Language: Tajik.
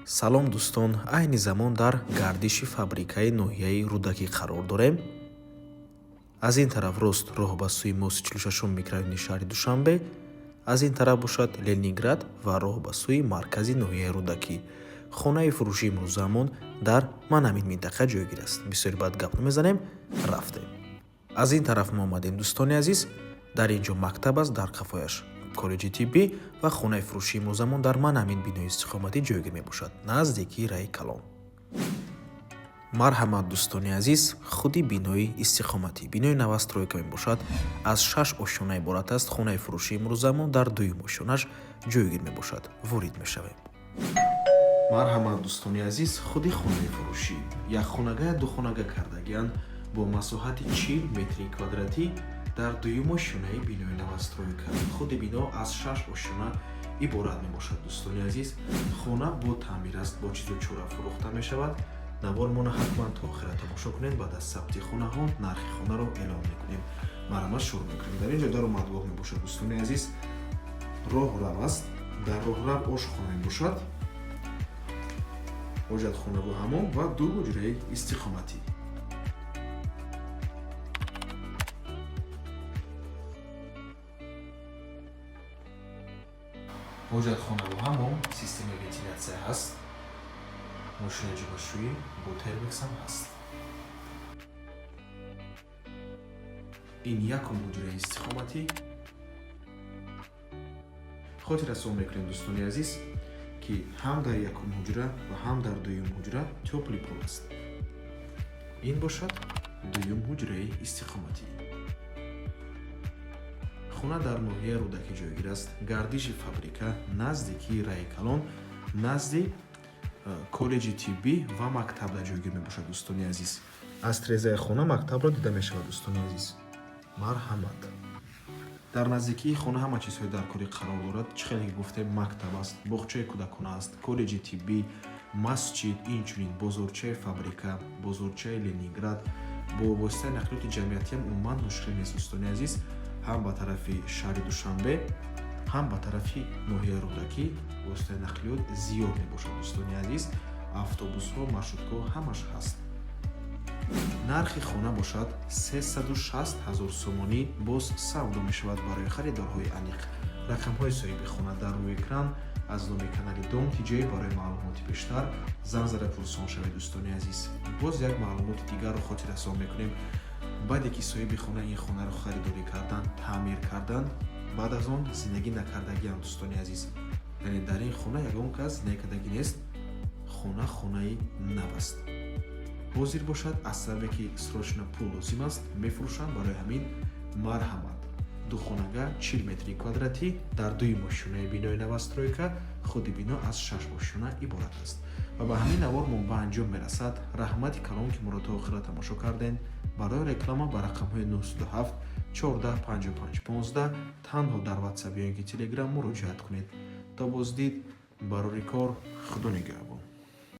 Салом, дӯстон! Айни замон дар гардиши фабрикаи ноҳияи Рӯдакӣ қарор дорем. Аз ин тараф рост роҳ ба сӯи мост 46 микрорайони шаҳри Душанбе, аз ин тараф бошад Ленинград ва роҳ ба сӯи маркази ноҳияи Рӯдакӣ. Хонаи фурӯшии имрӯзаамон дар ман ҳамин минтақа ҷойгир аст. Бисёри баъд гап намезанем, рафтем. Аз ин тараф мо омадем, дӯстони азиз. Дар ин ҷо мактаб аст, дар қафояш коллеҷи тиббӣ ва хонаи фурӯшии имрӯзамон дар ман ҳамин бинои истиқоматӣ ҷойгир мебошад, наздикии раи калон. Марҳамат, дӯстони азиз, худи бинои истиқоматӣ. Бинои новостройка мебошад, аз шаш ошёна иборат аст. Хонаи фурӯшии имрӯзамон дар дуюм ошёнаш ҷойгир мебошад. Ворид мешавем. Марҳамат, дӯстони азиз, худи хонаи фурӯшӣ. Якхонага, духонага кардагианд бо масоҳати 40 метри квадратӣ дар дуюм ошёнаи бинои новостройка. Худи бино аз шаш ошёна иборат мебошад. Дӯстони азиз, хона бо таъмир аст, бо чизу чора фурӯхта мешавад. Навормона ҳатман то охира тамошо кунед. Баъд аз сабти хонаҳо нархи хонаро эълон мекунем. Марҳамат, шурӯъ мекунем. Дар ин ҷо даромадгоҳ мебошад, дӯстони азиз, роҳрав аст. Дар роҳрав ошхона мебошад, ҳоҷатхонаву ҳамом ва ду ҳуҷраи истиқоматӣ. Ҳоҷатхонаву ҳамом, системаи вентилятсия ҳаст, мошини ҷомашӯӣ бо термексам ҳаст. Ин якум ҳуҷраи истиқоматӣ. Хотиррасон мекунем, дӯстони азиз, ки ҳам дар якум ҳуҷра ва ҳам дар дуюм ҳуҷра тёплый пол аст. Ин бошад дуюм ҳуҷраи истиқоматӣ. Хона дар ноҳияи Рӯдакӣ ҷойгир аст, гардиши фабрика, наздикии раи калон, назди коллеҷи тиббӣ ва мактабда ҷойгир мебошад. Дӯстони азиз, аз трезаи хона мактабро дида мешавад. Дӯстони азиз, марҳамат. Дар наздикии хона ҳама чизҳои даркорӣ қарор дорад. Чӣ хеле ки гуфтем, мактаб аст, боғчаи кӯдакона аст, коллеҷи тиббӣ, масҷид, инчунин бозорчаи фабрика, бозорчаи Ленинград. Бо воситаи нақлиёти ҷамъиятиам умуман мушкил нест, дӯстони азиз. Ҳам ба тарафи шаҳри Душанбе, ҳам ба тарафи ноҳияи Рӯдакӣ воситаи нақлиёт зиёд мебошад. Дӯстони азиз, автобусҳо, маршруткаҳо ҳамаш ҳаст. Нархи хона бошад 360 ҳазор сомонӣ, боз савдо мешавад. Барои харидорҳои аниқ рақамҳои соҳиби хона дар рӯи экран. Аз номи канали Дом Тиҷей барои маълумоти бештар занг зада пурсон шавед. Дӯстони азиз, боз як маълумоти дигарро хотиррасон мекунем. Баъде ки соҳиби хона ин хонаро харидорӣ карданд, таъмир карданд, баъд аз он зиндагӣ накардагиам, дӯстони азиз. Яъне дар ин хона ягон кас зиндагӣ кардагӣ нест. Хона хонаи нав аст. Ҳозир бошад, аз сабабе ки срочно пул лозим аст, мефурӯшанд. Барои ҳамин марҳамат. Духонага, 40 метри квадратӣ, дар дуюм ошёнаи бинои новостройка. Худи бино аз шаш ошёна иборат аст. Ва ба ҳамин навор мо ба анҷом мерасад. Раҳмати калон, ки моро то охира тамошо кардем. Барои реклама ба рақамҳои 907 14 55 15 танҳо дар Ватсап ё ин ки Телеграм муроҷиат кунед. То боздид, барори кор, худо нигаҳбон.